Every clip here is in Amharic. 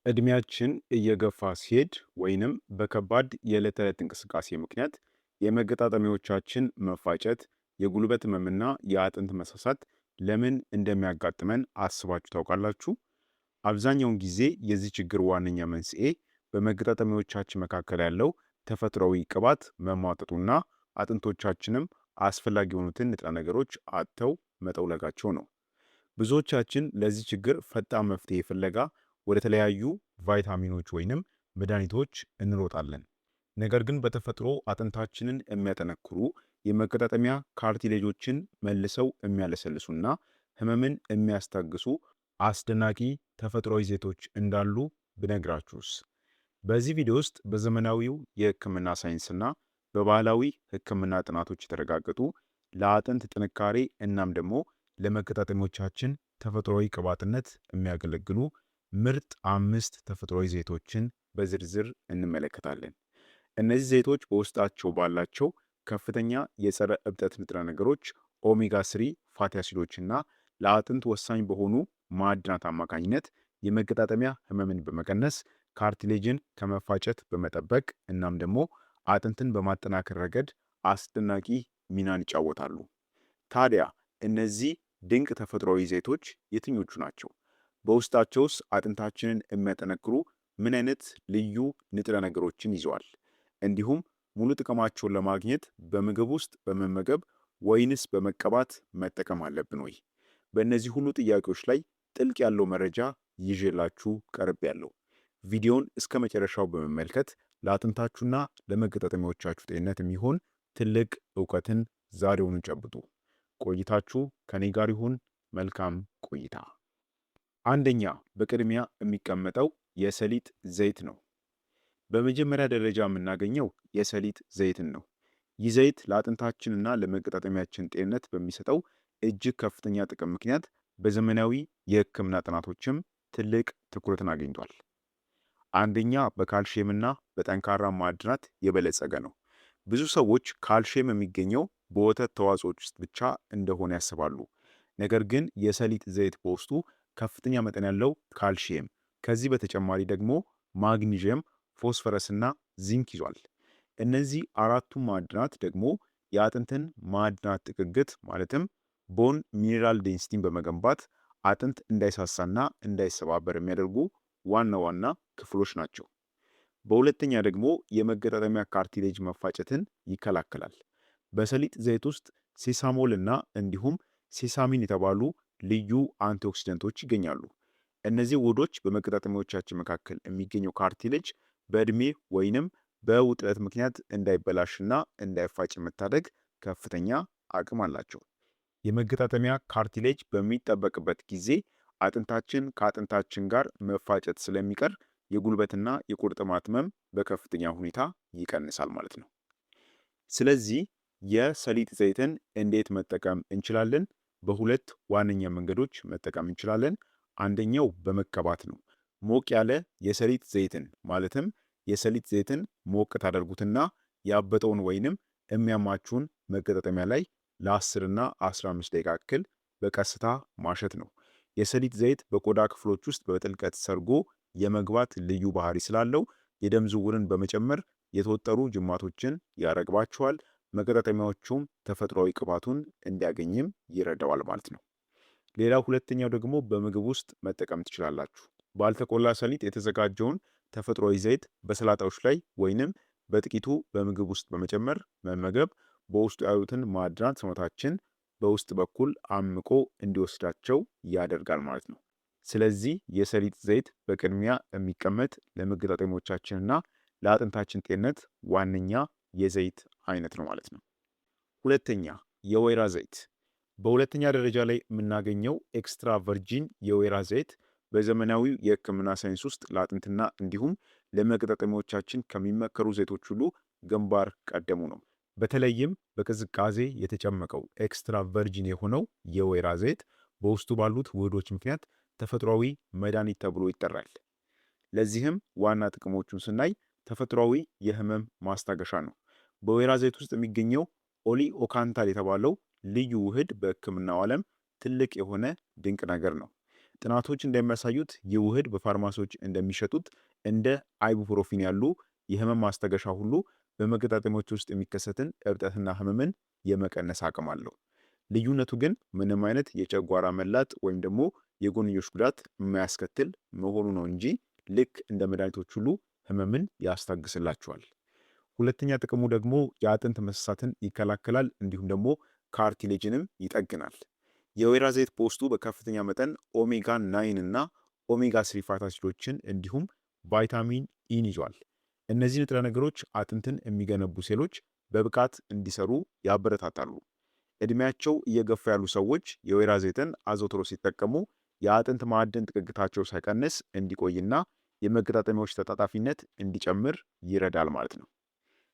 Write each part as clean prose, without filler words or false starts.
እድሜያችን እየገፋ ሲሄድ ወይንም በከባድ የዕለት ተዕለት እንቅስቃሴ ምክንያት የመገጣጠሚያዎቻችን መፋጨት፣ የጉልበት ህመምና የአጥንት መሳሳት ለምን እንደሚያጋጥመን አስባችሁ ታውቃላችሁ? አብዛኛውን ጊዜ የዚህ ችግር ዋነኛ መንስኤ በመገጣጠሚያዎቻችን መካከል ያለው ተፈጥሯዊ ቅባት መሟጠጡና አጥንቶቻችንም አስፈላጊ የሆኑትን ንጥረ ነገሮች አጥተው መጠውለጋቸው ነው። ብዙዎቻችን ለዚህ ችግር ፈጣን መፍትሄ ፍለጋ ወደ ተለያዩ ቫይታሚኖች ወይንም መድኃኒቶች እንሮጣለን። ነገር ግን በተፈጥሮ አጥንታችንን የሚያጠነክሩ፣ የመገጣጠሚያ cartilage ኦችን መልሰው የሚያለሰልሱና ህመምን የሚያስታግሱ አስደናቂ ተፈጥሯዊ ዘይቶች እንዳሉ ብነግራችሁስ? በዚህ ቪዲዮ ውስጥ በዘመናዊው የህክምና ሳይንስና በባህላዊ ህክምና ጥናቶች የተረጋገጡ፣ ለአጥንት ጥንካሬ እናም ደግሞ ለመገጣጠሚያዎቻችን ተፈጥሯዊ ቅባትነት የሚያገለግሉ ምርጥ አምስት ተፈጥሯዊ ዘይቶችን በዝርዝር እንመለከታለን። እነዚህ ዘይቶች በውስጣቸው ባላቸው ከፍተኛ የጸረ እብጠት ንጥረ ነገሮች፣ omega 3 fatty አሲዶችና ለአጥንት ወሳኝ በሆኑ ማዕድናት አማካኝነት የመገጣጠሚያ ህመምን በመቀነስ፣ cartilage ን ከመፋጨት በመጠበቅ እናም ደግሞ አጥንትን በማጠናከር ረገድ አስደናቂ ሚናን ይጫወታሉ። ታዲያ እነዚህ ድንቅ ተፈጥሯዊ ዘይቶች የትኞቹ ናቸው? በውስጣቸውስ አጥንታችንን የሚያጠነክሩ ምን አይነት ልዩ ንጥረ ነገሮችን ይዘዋል? እንዲሁም ሙሉ ጥቅማቸውን ለማግኘት በምግብ ውስጥ በመመገብ ወይንስ በመቀባት መጠቀም አለብን ወይ? በእነዚህ ሁሉ ጥያቄዎች ላይ ጥልቅ ያለው መረጃ ይዤላችሁ ቀርቤያለሁ። ቪዲዮን እስከ መጨረሻው በመመልከት ለአጥንታችሁና ለመገጣጠሚያዎቻችሁ ጤንነት የሚሆን ትልቅ እውቀትን ዛሬውኑ ጨብጡ። ቆይታችሁ ከኔ ጋር ይሁን። መልካም ቆይታ። አንደኛ፣ በቅድሚያ የሚቀመጠው የሰሊጥ ዘይት ነው። በመጀመሪያ ደረጃ የምናገኘው የሰሊጥ ዘይትን ነው። ይህ ዘይት ለአጥንታችንና ለመገጣጠሚያችን ጤንነት በሚሰጠው እጅግ ከፍተኛ ጥቅም ምክንያት በዘመናዊ የሕክምና ጥናቶችም ትልቅ ትኩረትን አግኝቷል። አንደኛ፣ በካልሽየምና በጠንካራ ማዕድናት የበለጸገ ነው። ብዙ ሰዎች ካልሽየም የሚገኘው በወተት ተዋጽኦች ውስጥ ብቻ እንደሆነ ያስባሉ። ነገር ግን የሰሊጥ ዘይት በውስጡ ከፍተኛ መጠን ያለው ካልሽየም፣ ከዚህ በተጨማሪ ደግሞ ማግኒዥየም፣ ፎስፈረስና ዚንክ ይዟል። እነዚህ አራቱ ማዕድናት ደግሞ የአጥንትን ማዕድናት ጥግግት ማለትም bone mineral density ን በመገንባት አጥንት እንዳይሳሳና እንዳይሰባበር የሚያደርጉ ዋና ዋና ክፍሎች ናቸው። በሁለተኛ ደግሞ የመገጣጠሚያ cartilage መፋጨትን ይከላከላል። በሰሊጥ ዘይት ውስጥ sesamol እና እንዲሁም sesamin የተባሉ ልዩ antioxidant ኦች ይገኛሉ። እነዚህ ውህዶች በመገጣጠሚያዎቻችን መካከል የሚገኘው cartilage በእድሜ ወይንም በውጥረት ምክንያት እንዳይበላሽና እንዳይፋጭ የመታደግ ከፍተኛ አቅም አላቸው። የመገጣጠሚያ cartilage በሚጠበቅበት ጊዜ አጥንታችን ከአጥንታችን ጋር መፋጨት ስለሚቀር የጉልበትና የቁርጥማት ህመም በከፍተኛ ሁኔታ ይቀንሳል ማለት ነው። ስለዚህ የሰሊጥ ዘይትን እንዴት መጠቀም እንችላለን? በሁለት ዋነኛ መንገዶች መጠቀም እንችላለን። አንደኛው በመቀባት ነው። ሞቅ ያለ የሰሊጥ ዘይትን ማለትም የሰሊጥ ዘይትን ሞቅ ታደርጉትና ያበጠውን ወይንም የሚያማችሁን መገጣጠሚያ ላይ ለ10 እና 15 ደቂቃ ያክል በቀስታ ማሸት ነው። የሰሊጥ ዘይት በቆዳ ክፍሎች ውስጥ በጥልቀት ሰርጎ የመግባት ልዩ ባህሪ ስላለው የደም ዝውውርን በመጨመር የተወጠሩ ጅማቶችን ያረግባቸዋል። መገጣጠሚያዎቹም ተፈጥሯዊ ቅባቱን እንዲያገኝም ይረዳዋል ማለት ነው። ሌላው ሁለተኛው ደግሞ በምግብ ውስጥ መጠቀም ትችላላችሁ። ባልተቆላ ሰሊጥ የተዘጋጀውን ተፈጥሯዊ ዘይት በሰላጣዎች ላይ ወይንም በጥቂቱ በምግብ ውስጥ በመጨመር መመገብ በውስጡ ያሉትን ማዕድናት ሰውነታችን በውስጥ በኩል አምቆ እንዲወስዳቸው ያደርጋል ማለት ነው። ስለዚህ የሰሊጥ ዘይት በቅድሚያ የሚቀመጥ ለመገጣጠሚያዎቻችንና ለአጥንታችን ጤንነት ዋነኛ የዘይት አይነት ነው ማለት ነው። ሁለተኛ፣ የወይራ ዘይት። በሁለተኛ ደረጃ ላይ የምናገኘው extra virgin የወይራ ዘይት በዘመናዊው የሕክምና ሳይንስ ውስጥ ለአጥንትና እንዲሁም ለመገጣጠሚያዎቻችን ከሚመከሩ ዘይቶች ሁሉ ግንባር ቀደሙ ነው። በተለይም በቅዝቃዜ የተጨመቀው extra virgin የሆነው የወይራ ዘይት በውስጡ ባሉት ውህዶች ምክንያት ተፈጥሯዊ መድኃኒት ተብሎ ይጠራል። ለዚህም ዋና ጥቅሞቹን ስናይ ተፈጥሯዊ የህመም ማስታገሻ ነው። በወይራ ዘይት ውስጥ የሚገኘው oleocanthal የተባለው ልዩ ውህድ በህክምናው ዓለም ትልቅ የሆነ ድንቅ ነገር ነው። ጥናቶች እንደሚያሳዩት ይህ ውህድ በፋርማሲዎች እንደሚሸጡት እንደ ibuprofen ያሉ የህመም ማስታገሻ ሁሉ በመገጣጠሚያዎች ውስጥ የሚከሰትን እብጠትና ህመምን የመቀነስ አቅም አለው። ልዩነቱ ግን ምንም አይነት የጨጓራ መላጥ ወይም ደግሞ የጎንዮሽ ጉዳት የማያስከትል መሆኑ ነው እንጂ ልክ እንደ መድኃኒቶች ሁሉ ህመምን ያስታግስላችኋል። ሁለተኛ ጥቅሙ ደግሞ የአጥንት መሳሳትን ይከላከላል፣ እንዲሁም ደግሞ cartilage ንም ይጠግናል። የወይራ ዘይት በውስጡ በከፍተኛ መጠን ኦሜጋ 9 እና omega 3 fatty አሲዶችን እንዲሁም ቫይታሚን E ን ይዟል። እነዚህ ንጥረ ነገሮች አጥንትን የሚገነቡ ሴሎች በብቃት እንዲሰሩ ያበረታታሉ። እድሜያቸው እየገፋ ያሉ ሰዎች የወይራ ዘይትን አዘውትሮ ሲጠቀሙ የአጥንት ማዕድን ጥግግታቸው ሳይቀንስ እንዲቆይና የመገጣጠሚያዎች ተጣጣፊነት እንዲጨምር ይረዳል ማለት ነው።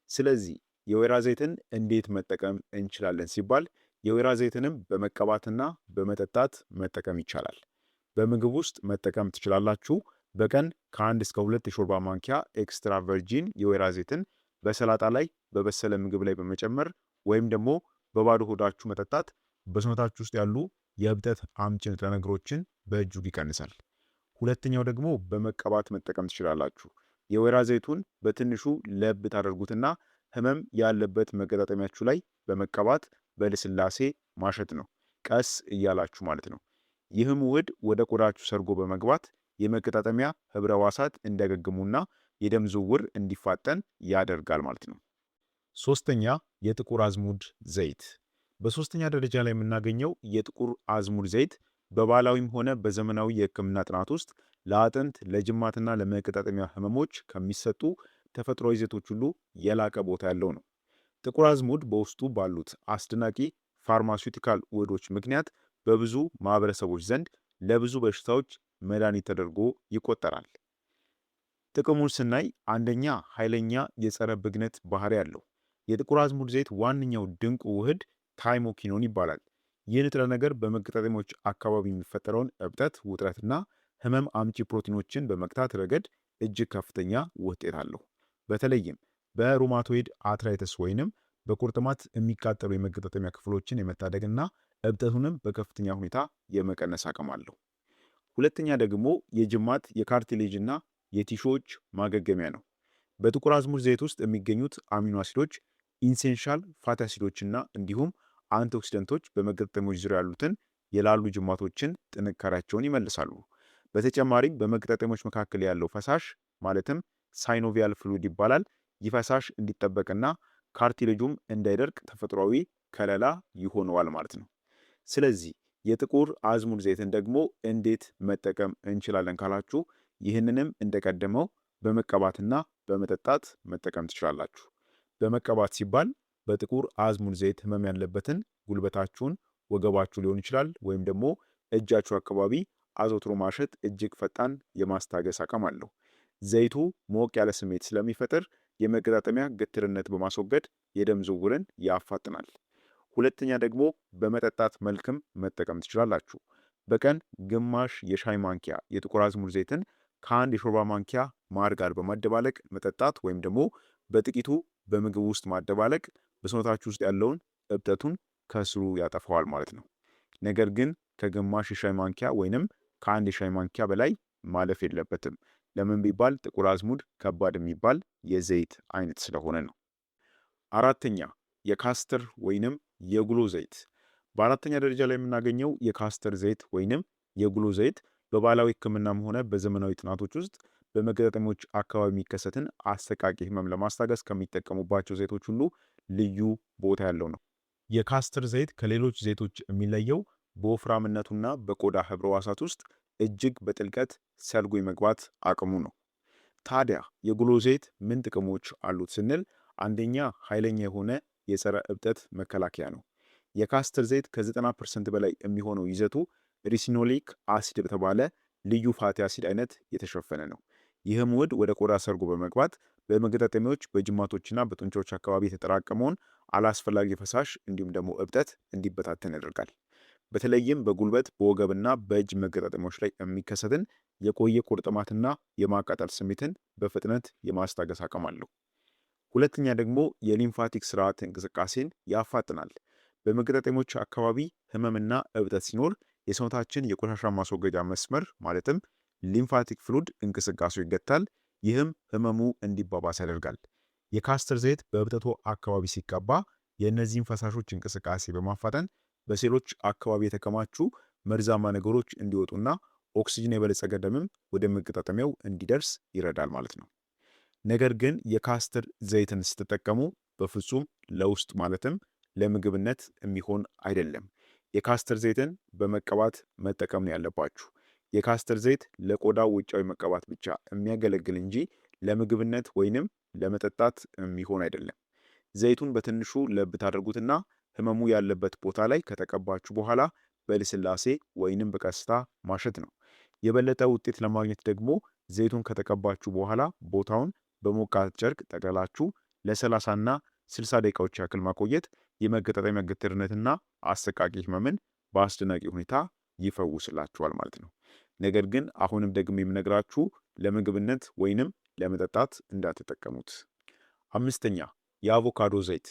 ስለዚህ የወይራ ዘይትን እንዴት መጠቀም እንችላለን ሲባል የወይራ ዘይትንም በመቀባትና በመጠጣት መጠቀም ይቻላል። በምግብ ውስጥ መጠቀም ትችላላችሁ። በቀን ከ1 እስከ 2 የሾርባ ማንኪያ extra virgin የወይራ ዘይትን በሰላጣ ላይ፣ በበሰለ ምግብ ላይ በመጨመር ወይም ደግሞ በባዶ ሆዳችሁ መጠጣት በሰውነታችሁ ውስጥ ያሉ የእብጠት አምጪ ንጥረ ነገሮችን በእጅጉ ይቀንሳል። ሁለተኛው ደግሞ በመቀባት መጠቀም ትችላላችሁ። የወይራ ዘይቱን በትንሹ ለብ ታደርጉትና ህመም ያለበት መገጣጠሚያችሁ ላይ በመቀባት በልስላሴ ማሸት ነው፣ ቀስ እያላችሁ ማለት ነው። ይህም ውህድ ወደ ቆዳችሁ ሰርጎ በመግባት የመገጣጠሚያ ህብረ ሕዋሳት እንዲያገግሙና የደም ዝውውር እንዲፋጠን ያደርጋል ማለት ነው። ሶስተኛ፣ የጥቁር አዝሙድ ዘይት። በሶስተኛ ደረጃ ላይ የምናገኘው የጥቁር አዝሙድ ዘይት በባህላዊም ሆነ በዘመናዊ የህክምና ጥናት ውስጥ ለአጥንት፣ ለጅማትና ለመገጣጠሚያ ህመሞች ከሚሰጡ ተፈጥሯዊ ዘይቶች ሁሉ የላቀ ቦታ ያለው ነው። ጥቁር አዝሙድ በውስጡ ባሉት አስደናቂ pharmaceutical ውህዶች ምክንያት በብዙ ማህበረሰቦች ዘንድ ለብዙ በሽታዎች መድኃኒት ተደርጎ ይቆጠራል። ጥቅሙን ስናይ አንደኛ፣ ኃይለኛ የጸረ ብግነት ባህሪ አለው። የጥቁር አዝሙድ ዘይት ዋነኛው ድንቅ ውህድ thymoquinone ይባላል። ይህ ንጥረ ነገር በመገጣጠሚያዎች አካባቢ የሚፈጠረውን እብጠት፣ ውጥረትና ህመም አምጪ ፕሮቲኖችን በመግታት ረገድ እጅግ ከፍተኛ ውጤት አለው። በተለይም በ rheumatoid arthritis ወይንም በቁርጥማት የሚቃጠሉ የመገጣጠሚያ ክፍሎችን የመታደግና እብጠቱንም በከፍተኛ ሁኔታ የመቀነስ አቅም አለው። ሁለተኛ ደግሞ የጅማት፣ የ cartilage እና የ tissue ዎች ማገገሚያ ነው። በጥቁር አዝሙድ ዘይት ውስጥ የሚገኙት አሚኖ አሲዶች፣ essential fatty አሲዶች እና እንዲሁም antioxidant ኦች በመገጣጠሚያዎች ዙሪያ ያሉትን የላሉ ጅማቶችን ጥንካሬያቸውን ይመልሳሉ። በተጨማሪም በመገጣጠሚያዎች መካከል ያለው ፈሳሽ ማለትም synovial fluid ይባላል። ይህ ፈሳሽ እንዲጠበቅና cartilage ኡም እንዳይደርቅ ተፈጥሯዊ ከለላ ይሆነዋል ማለት ነው። ስለዚህ የጥቁር አዝሙድ ዘይትን ደግሞ እንዴት መጠቀም እንችላለን ካላችሁ ይህንንም እንደቀደመው በመቀባትና በመጠጣት መጠቀም ትችላላችሁ። በመቀባት ሲባል በጥቁር አዝሙድ ዘይት ህመም ያለበትን ጉልበታችሁን፣ ወገባችሁ ሊሆን ይችላል ወይም ደግሞ እጃችሁ አካባቢ አዘውትሮ ማሸት እጅግ ፈጣን የማስታገስ አቅም አለው። ዘይቱ ሞቅ ያለ ስሜት ስለሚፈጥር የመገጣጠሚያ ግትርነት በማስወገድ የደም ዝውውርን ያፋጥናል። ሁለተኛ ደግሞ በመጠጣት መልክም መጠቀም ትችላላችሁ። በቀን ግማሽ የሻይ ማንኪያ የጥቁር አዝሙድ ዘይትን ከአንድ የሾርባ ማንኪያ ማር ጋር በማደባለቅ መጠጣት ወይም ደግሞ በጥቂቱ በምግብ ውስጥ ማደባለቅ በሰውነታችሁ ውስጥ ያለውን እብጠቱን ከስሩ ያጠፋዋል ማለት ነው። ነገር ግን ከግማሽ የሻይ ማንኪያ ወይንም ከአንድ የሻይ ማንኪያ በላይ ማለፍ የለበትም። ለምን ቢባል ጥቁር አዝሙድ ከባድ የሚባል የዘይት አይነት ስለሆነ ነው። አራተኛ፣ የ castor ወይንም የጉሎ ዘይት። በአራተኛ ደረጃ ላይ የምናገኘው የ castor ዘይት ወይንም የጉሎ ዘይት በባህላዊ ሕክምናም ሆነ በዘመናዊ ጥናቶች ውስጥ በመገጣጠሚያዎች አካባቢ የሚከሰትን አሰቃቂ ህመም ለማስታገስ ከሚጠቀሙባቸው ዘይቶች ሁሉ ልዩ ቦታ ያለው ነው። የ castor ዘይት ከሌሎች ዘይቶች የሚለየው በወፍራምነቱና በቆዳ ህብረ ሕዋሳት ውስጥ እጅግ በጥልቀት ሰርጎ የመግባት አቅሙ ነው። ታዲያ የጉሎ ዘይት ምን ጥቅሞች አሉት ስንል አንደኛ፣ ኃይለኛ የሆነ የጸረ እብጠት መከላከያ ነው። የ castor ዘይት ከ90% በላይ የሚሆነው ይዘቱ ricinoleic acid በተባለ ልዩ fatty acid አይነት የተሸፈነ ነው። ይህም ውህድ ወደ ቆዳ ሰርጎ በመግባት በመገጣጠሚያዎች፣ በጅማቶችና በጡንቻዎች አካባቢ የተጠራቀመውን አላስፈላጊ ፈሳሽ እንዲሁም ደግሞ እብጠት እንዲበታተን ያደርጋል። በተለይም በጉልበት፣ በወገብና በእጅ መገጣጠሚያዎች ላይ የሚከሰትን የቆየ ቁርጥማትና የማቃጠል ስሜትን በፍጥነት የማስታገስ አቅም አለው። ሁለተኛ ደግሞ የ lymphatic ስርዓት እንቅስቃሴን ያፋጥናል። በመገጣጠሚያዎች አካባቢ ህመምና እብጠት ሲኖር የሰውነታችን የቆሻሻ ማስወገጃ መስመር ማለትም lymphatic fluid እንቅስቃሴው ይገታል። ይህም ህመሙ እንዲባባስ ያደርጋል። የ castor ዘይት በእብጠቱ አካባቢ ሲቀባ የእነዚህን ፈሳሾች እንቅስቃሴ በማፋጠን በሴሎች አካባቢ የተከማቹ መርዛማ ነገሮች እንዲወጡና ኦክሲጅን የበለጸገ ደምም ወደ መገጣጠሚያው እንዲደርስ ይረዳል ማለት ነው። ነገር ግን የ castor ዘይትን ስትጠቀሙ በፍጹም ለውስጥ ማለትም ለምግብነት የሚሆን አይደለም። የ castor ዘይትን በመቀባት መጠቀም ነው ያለባችሁ። የ castor ዘይት ለቆዳ ውጫዊ መቀባት ብቻ የሚያገለግል እንጂ ለምግብነት ወይንም ለመጠጣት የሚሆን አይደለም። ዘይቱን በትንሹ ለብ ታደርጉትና ህመሙ ያለበት ቦታ ላይ ከተቀባችሁ በኋላ በልስላሴ ወይንም በቀስታ ማሸት ነው። የበለጠ ውጤት ለማግኘት ደግሞ ዘይቱን ከተቀባችሁ በኋላ ቦታውን በሞቃት ጨርቅ ጠቅልላችሁ ለ30 እና 60 ደቂቃዎች ያክል ማቆየት የመገጣጠሚያ ግትርነትና አሰቃቂ ህመምን በአስደናቂ ሁኔታ ይፈውስላችኋል ማለት ነው። ነገር ግን አሁንም ደግሞ የምነግራችሁ ለምግብነት ወይንም ለመጠጣት እንዳትጠቀሙት። አምስተኛ፣ የአቮካዶ ዘይት።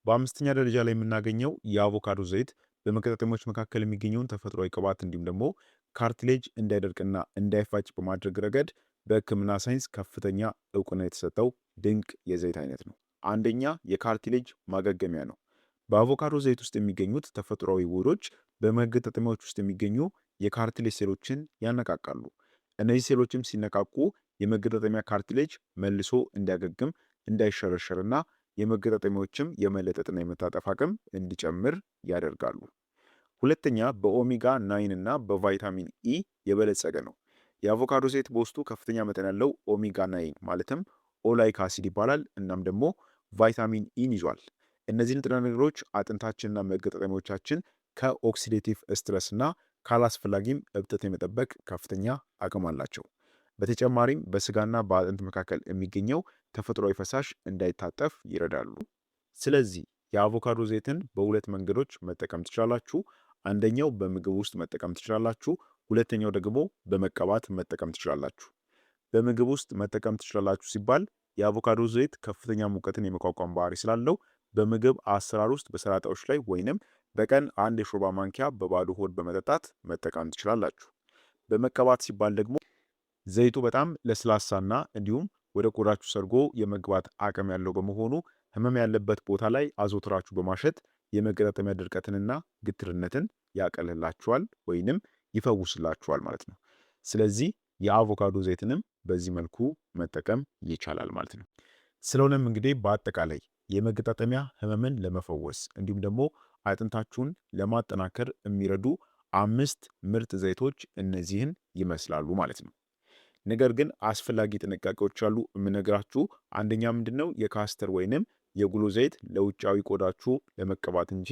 በአምስተኛ ደረጃ ላይ የምናገኘው የአቮካዶ ዘይት በመገጣጠሚያዎች መካከል የሚገኘውን ተፈጥሯዊ ቅባት እንዲሁም ደግሞ cartilage እንዳይደርቅና እንዳይፋጭ በማድረግ ረገድ በሕክምና ሳይንስ ከፍተኛ እውቅና የተሰጠው ድንቅ የዘይት አይነት ነው። አንደኛ፣ የ cartilage ማገገሚያ ነው። በአቮካዶ ዘይት ውስጥ የሚገኙት ተፈጥሯዊ ውህዶች በመገጣጠሚያዎች ውስጥ የሚገኙ የ cartilage ሴሎችን ያነቃቃሉ። እነዚህ ሴሎችም ሲነቃቁ የመገጣጠሚያ cartilage መልሶ እንዲያገግም፣ እንዳይሸረሸርና የመገጣጠሚያዎችም የመለጠጥና የመታጠፍ አቅም እንዲጨምር ያደርጋሉ። ሁለተኛ፣ በ omega 9 እና በቫይታሚን ኢ የበለጸገ ነው። የአቮካዶ ዘይት በውስጡ ከፍተኛ መጠን ያለው ኦሜጋ 9 ማለትም oleic acid ይባላል። እናም ደግሞ ቫይታሚን ኢን ይዟል። እነዚህ ንጥረ ነገሮች አጥንታችንና መገጣጠሚያዎቻችን ከ oxidative stress እና ካላስፈላጊም እብጠት የመጠበቅ ከፍተኛ አቅም አላቸው። በተጨማሪም በስጋና በአጥንት መካከል የሚገኘው ተፈጥሯዊ ፈሳሽ እንዳይታጠፍ ይረዳሉ። ስለዚህ የአቮካዶ ዘይትን በሁለት መንገዶች መጠቀም ትችላላችሁ። አንደኛው በምግብ ውስጥ መጠቀም ትችላላችሁ። ሁለተኛው ደግሞ በመቀባት መጠቀም ትችላላችሁ። በምግብ ውስጥ መጠቀም ትችላላችሁ ሲባል የአቮካዶ ዘይት ከፍተኛ ሙቀትን የመቋቋም ባህሪ ስላለው በምግብ አሰራር ውስጥ በሰላጣዎች ላይ ወይንም በቀን አንድ የሾርባ ማንኪያ በባዶ ሆድ በመጠጣት መጠቀም ትችላላችሁ። በመቀባት ሲባል ደግሞ ዘይቱ በጣም ለስላሳና እንዲሁም ወደ ቆዳችሁ ሰርጎ የመግባት አቅም ያለው በመሆኑ ህመም ያለበት ቦታ ላይ አዘውትራችሁ በማሸት የመገጣጠሚያ ድርቀትንና ግትርነትን ያቀልላችኋል ወይንም ይፈውስላችኋል ማለት ነው። ስለዚህ የአቮካዶ ዘይትንም በዚህ መልኩ መጠቀም ይቻላል ማለት ነው። ስለሆነም እንግዲህ በአጠቃላይ የመገጣጠሚያ ህመምን ለመፈወስ እንዲሁም ደግሞ አጥንታችሁን ለማጠናከር የሚረዱ አምስት ምርጥ ዘይቶች እነዚህን ይመስላሉ ማለት ነው። ነገር ግን አስፈላጊ ጥንቃቄዎች አሉ የምነግራችሁ። አንደኛ ምንድን ነው፣ የ castor ወይንም የጉሎ ዘይት ለውጫዊ ቆዳችሁ ለመቀባት እንጂ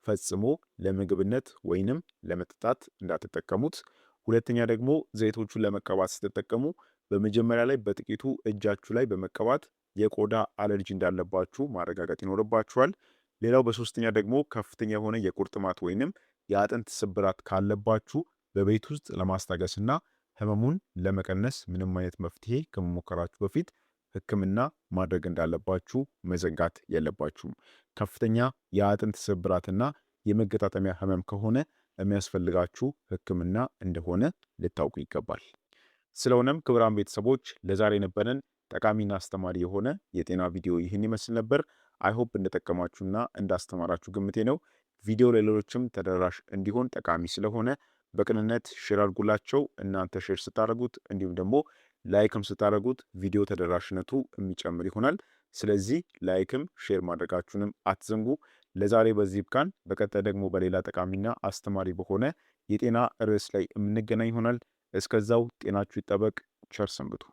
ፈጽሞ ለምግብነት ወይንም ለመጠጣት እንዳትጠቀሙት። ሁለተኛ ደግሞ ዘይቶቹን ለመቀባት ስትጠቀሙ በመጀመሪያ ላይ በጥቂቱ እጃችሁ ላይ በመቀባት የቆዳ አለርጂ እንዳለባችሁ ማረጋገጥ ይኖርባችኋል። ሌላው በሶስተኛ ደግሞ ከፍተኛ የሆነ የቁርጥማት ወይንም የአጥንት ስብራት ካለባችሁ በቤት ውስጥ ለማስታገስና ህመሙን ለመቀነስ ምንም አይነት መፍትሄ ከመሞከራችሁ በፊት ሕክምና ማድረግ እንዳለባችሁ መዘንጋት የለባችሁም። ከፍተኛ የአጥንት ስብራትና የመገጣጠሚያ ህመም ከሆነ የሚያስፈልጋችሁ ሕክምና እንደሆነ ልታውቁ ይገባል። ስለሆነም ክቡራን ቤተሰቦች ለዛሬ የነበረን ጠቃሚና አስተማሪ የሆነ የጤና ቪዲዮ ይህን ይመስል ነበር። I hope እንደጠቀማችሁና እንዳስተማራችሁ ግምቴ ነው። ቪዲዮ ለሌሎችም ተደራሽ እንዲሆን ጠቃሚ ስለሆነ በቅንነት share አድርጉላቸው። እናንተ share ስታደርጉት እንዲሁም ደግሞ like ም ስታደርጉት ቪዲዮ ተደራሽነቱ የሚጨምር ይሆናል። ስለዚህ like ም share ማድረጋችሁንም አትዘንጉ። ለዛሬ በዚህ ይብቃን። በቀጣይ ደግሞ በሌላ ጠቃሚና አስተማሪ በሆነ የጤና ርዕስ ላይ የምንገናኝ ይሆናል። እስከዛው ጤናችሁ ይጠበቅ። ቸር ሰንብቱ።